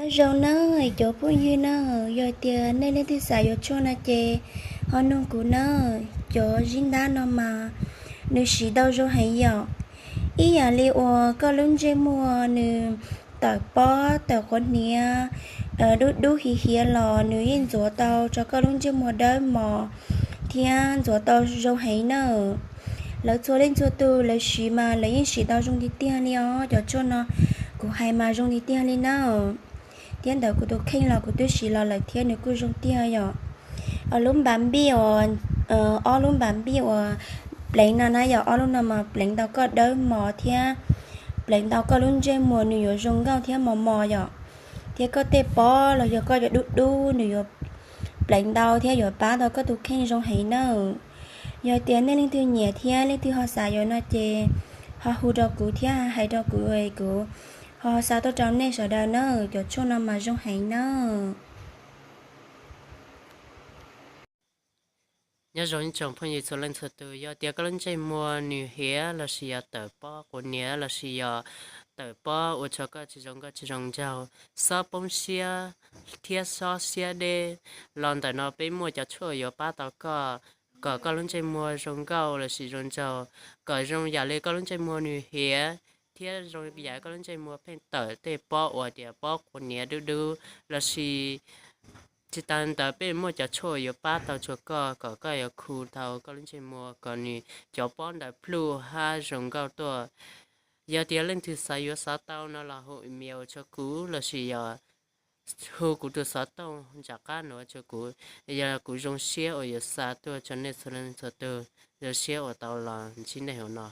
Zoo nawb cov phooj ywg nawb, yog tias nej leej twg xav yuav tshuaj no ces ho nug kuv nawb. Cov zib ntab no mas nws siv tau zoo heev yom. Ib yam li uas koj lub ntsej muag nws tawm pob tawm qhuav hniav, dub dub hiav hiav los nws yeej ntxuav tau rau koj lub ntsej muag dawb mos thiab ntxuav tau zoo heev nawb. Lawv txhua leej txhua tus lawv siv mas lawv yeej siv tau zoo tiag tiag li os. Cov tshuaj no kuv hais mas zoo tiag tiag li nawb. Thiab ntawm kuv tus kheej los kuv twb siv los lawm thiab nws kuj zoo tiag yom. Lub npas npij uas, ob lub npas npij uas pleev no na yom, ob lub no mas pleev tau koj dawb mos thiab pleev tau koj lub ntsej muag nws yuav zoo nkauj thiab mos mos yom. Thiab koj tej pob los yog koj cov dub dub nws yuav pleev ntau thiab yuav pab tau koj tus kheej zoo heev nawb. Yog tias nej leej twg nyiam thiab leej twg ho xav yuav no ces ho hu rau kuv thiab hais rau kuv, kuv ho xa tuaj rau nej sawv daws nawb. Cov tshuaj no mas zoo heev nawb. Nyob zoo ib tsoom phooj ywg txhua leej txhua tus, yog tias koj lub ntsej muag nws hiav lossis yog tawm pob quav niav lossis yog tawm pob ua rau koj tsis zoo nkauj tsis zoo nraug, xob poob siab thiab xob siab deb los ntawm no peb muaj cov tshuaj yuav pab tau koj kom koj lub ntsej muag zoo nkauj lossis zoo nraug, kom zoo yam li koj lub ntsej muag nws hiav thiab zoo yam li koj lub ntsej muag pheej tawm tej pob uas tias pob quav niav dub dub lossis tsis tas ntawd peb muaj cov tshuaj yuav pab tau rau koj kom koj yuav khu tau koj lub ntsej muag kom nws cov pob ntawd pluj hab zoo nkauj tuaj. Yog tias leej twg xav yuav xov tau no los hu email rau kuv lossis yog hu kuv tus xov tooj nram qab no rau kuv, yog kuv zoo siab uas yuav xa tuaj rau nej txhua leej txhua tus, zoo siab uas tau los ntsib nej hauv no.